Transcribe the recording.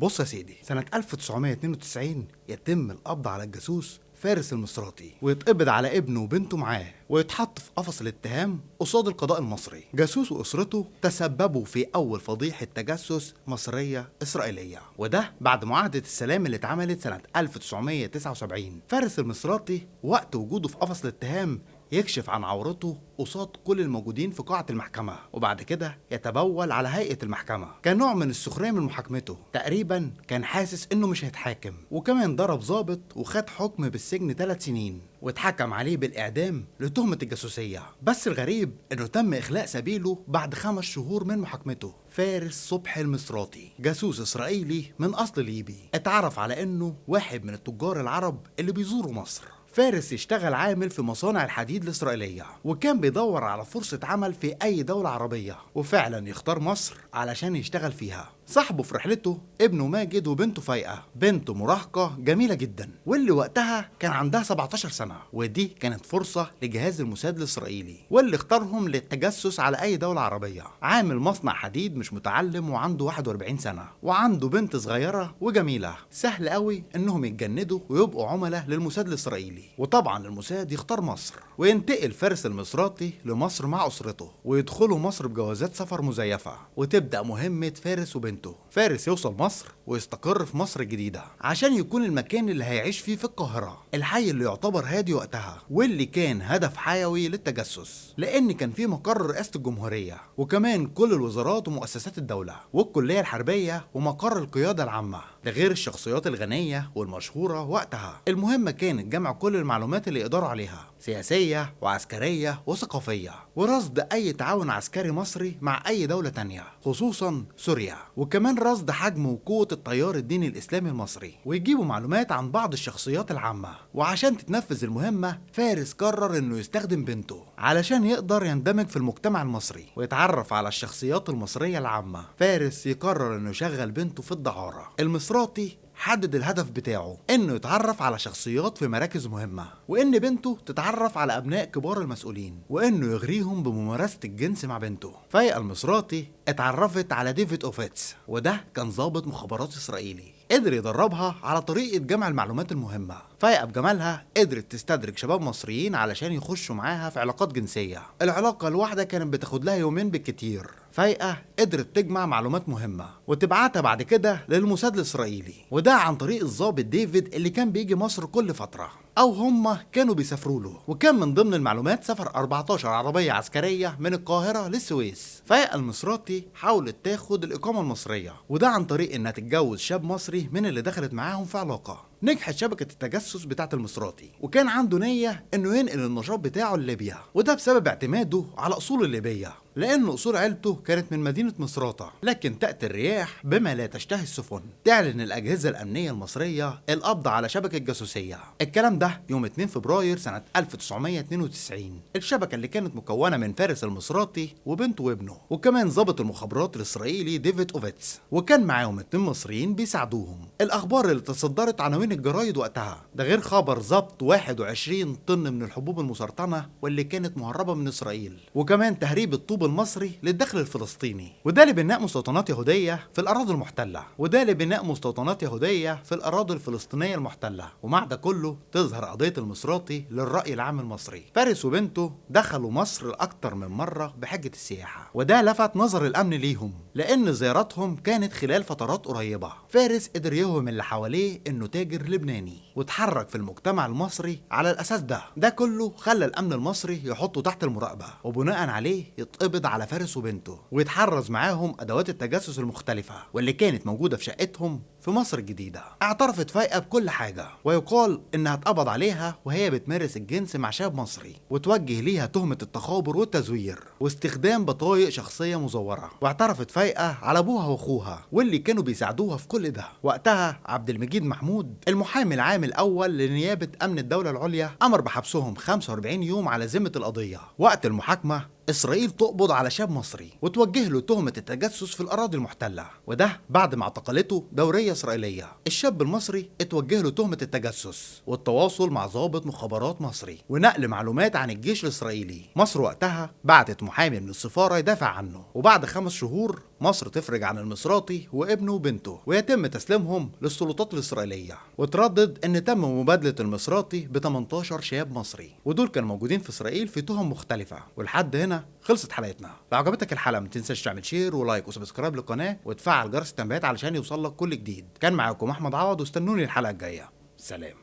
بص يا سيدي، سنة 1992 يتم القبض على الجاسوس فارس المصراتي، ويتقبض على ابنه وبنته معاه، ويتحط في قفص الاتهام قصاد القضاء المصري. جاسوس واسرته تسببوا في اول فضيحة تجسس مصرية اسرائيلية، وده بعد معاهدة السلام اللي اتعملت سنة 1979. فارس المصراتي وقت وجوده في قفص الاتهام يكشف عن عورته قصاد كل الموجودين في قاعة المحكمة، وبعد كده يتبول على هيئة المحكمة كنوع من السخرية من محاكمته. تقريبا كان حاسس انه مش هيتحاكم، وكمان ضرب ضابط وخد حكم بالسجن 3 سنين، واتحكم عليه بالإعدام لتهمة الجاسوسية. بس الغريب انه تم إخلاء سبيله بعد 5 شهور من محاكمته. فارس صبحي المصراتي جاسوس إسرائيلي من أصل ليبي، اتعرف على انه واحد من التجار العرب اللي بيزوروا مصر. فارس يشتغل عامل في مصانع الحديد الإسرائيلية، وكان بيدور على فرصة عمل في أي دولة عربية، وفعلا يختار مصر علشان يشتغل فيها. صاحبه في رحلته ابنه ماجد وبنته فايقة، بنته مراهقة جميلة جدا واللي وقتها كان عندها 17 سنة، ودي كانت فرصة لجهاز الموساد الإسرائيلي واللي اختارهم للتجسس على أي دولة عربية. عامل مصنع حديد مش متعلم وعنده 41 سنة وعنده بنت صغيرة وجميلة، سهل قوي انهم يتجندوا ويبقوا عملاء للموساد الإسرائيلي. وطبعا الموساد يختار مصر، وينتقل فارس المصراتي لمصر مع أسرته، ويدخلوا مصر بجوازات سفر مزيفة، وتبدأ مهمة فارس وبنته. فارس يوصل مصر ويستقر في مصر الجديدة عشان يكون المكان اللي هيعيش فيه في القاهرة، الحي اللي يعتبر هادي وقتها واللي كان هدف حيوي للتجسس، لأن كان فيه مقر رئاسة الجمهورية وكمان كل الوزارات ومؤسسات الدولة والكلية الحربية ومقر القيادة العامة، ده غير الشخصيات الغنية والمشهورة وقتها. المهمة كانت جمع كل المعلومات اللي يقدروا عليها، سياسية وعسكرية وثقافية، ورصد أي تعاون عسكري مصري مع أي دولة تانية خصوصا سوريا، وكمان رصد حجم وقوة التيار الديني الإسلامي المصري، ويجيبوا معلومات عن بعض الشخصيات العامة. وعشان تتنفذ المهمة فارس قرر إنه يستخدم بنته علشان يقدر يندمج في المجتمع المصري ويتعرف على الشخصيات المصرية العامة. فارس يقرر إنه يشغل بنته في الدعارة. المصراتي حدد الهدف بتاعه انه يتعرف على شخصيات في مراكز مهمة، وان بنته تتعرف على ابناء كبار المسؤولين، وانه يغريهم بممارسة الجنس مع بنته. فايقة المصراتي اتعرفت على ديفيد اوفيتس، وده كان ضابط مخابرات اسرائيلي قدر يدربها على طريقة جمع المعلومات المهمة. فايقة بجمالها قدرت تستدرج شباب مصريين علشان يخشوا معاها في علاقات جنسية. العلاقة الواحدة كانت بتاخد لها يومين بالكتير. فايقة قدرت تجمع معلومات مهمة وتبعتها بعد كده للموساد الإسرائيلي، وده عن طريق الضابط ديفيد اللي كان بيجي مصر كل فترة أو هم كانوا بيسافروا له. وكان من ضمن المعلومات سفر 14 عربية عسكرية من القاهرة للسويس. فايقة المصراتي حاولت تاخد الإقامة المصرية، وده عن طريق إنها تتجوز شاب مصري من اللي دخلت معاهم في علاقة. نجحت شبكة التجسس بتاعة المصراتي، وكان عنده نية إنه ينقل النشاط بتاعه لليبيا، وده بسبب اعتماده على أصول الليبية، لأن أصول عيلته كانت من مدينة مصراتة. لكن تأتي الرياح بما لا تشتهي السفن. تعلن الأجهزة الأمنية المصرية القبض على شبكة جاسوسية. الكلام ده يوم 2 فبراير سنة 1992. الشبكة اللي كانت مكونة من فارس المصراتي وبنته وابنه، وكمان ضابط المخابرات الإسرائيلي ديفيد أوفيتس، وكان معاهم 2 مصريين بيساعدوهم. الأخبار اللي تصدرت عناوين الجرايد وقتها، ده غير خبر ضبط 21 طن من الحبوب المسرطنة واللي كانت مهربة من إسرائيل، وكمان تهريب الطوب المصري للداخل الفلسطيني، وده لبناء مستوطنات يهودية في الأراضي المحتلة، وده لبناء مستوطنات يهودية في الأراضي الفلسطينية المحتلة. ومع ده كله تظهر قضية المصراتي للرأي العام المصري. فارس وبنته دخلوا مصر لأكتر من مرة بحجة السياحة، وده لفت نظر الأمن ليهم لأن زياراتهم كانت خلال فترات قريبة. فارس قدر يوهم اللي حواليه إنه تاجر لبناني، وتحرك في المجتمع المصري على الأساس ده. ده كله خلى الأمن المصري يحطه تحت المراقبة، وبناء عليه يتقبض على فارس وبنته ويتحرز معاهم أدوات التجسس المختلفة واللي كانت موجودة في شقتهم في مصر الجديدة. اعترفت فايقة بكل حاجة، ويقال إنها اتقبض عليها وهي بتمارس الجنس مع شاب مصري، وتوجه ليها تهمة التخابر والتزوير واستخدام بطايق شخصية مزورة. واعترفت فايقة على أبوها وأخوها واللي كانوا بيساعدوها في كل ده. وقتها عبد المجيد محمود المحامي العام الأول لنيابة أمن الدولة العليا أمر بحبسهم 45 يوم على ذمة القضية. وقت المحاكمة إسرائيل تقبض على شاب مصري وتوجه له تهمة التجسس في الأراضي المحتلة، وده بعد ما اعتقلته دورية إسرائيلية. الشاب المصري اتوجه له تهمة التجسس والتواصل مع ضابط مخابرات مصري ونقل معلومات عن الجيش الإسرائيلي. مصر وقتها بعتت محامي من السفارة يدافع عنه، وبعد 5 شهور مصر تفرج عن المصراتي وابنه وبنته ويتم تسليمهم للسلطات الإسرائيلية. وتردد إن تم مبادلة المصراتي ب 18 شاب مصري، ودول كانوا موجودين في إسرائيل في تهم مختلفة. ولحد هنا خلصت حلقتنا. لو عجبتك الحلقة ما تنساش تعمل share و like و subscribe للقناة وتفعل جرس التنبيهات علشان يوصلك كل جديد. كان معاكم أحمد عوض، واستنوني الحلقة الجاية. سلام.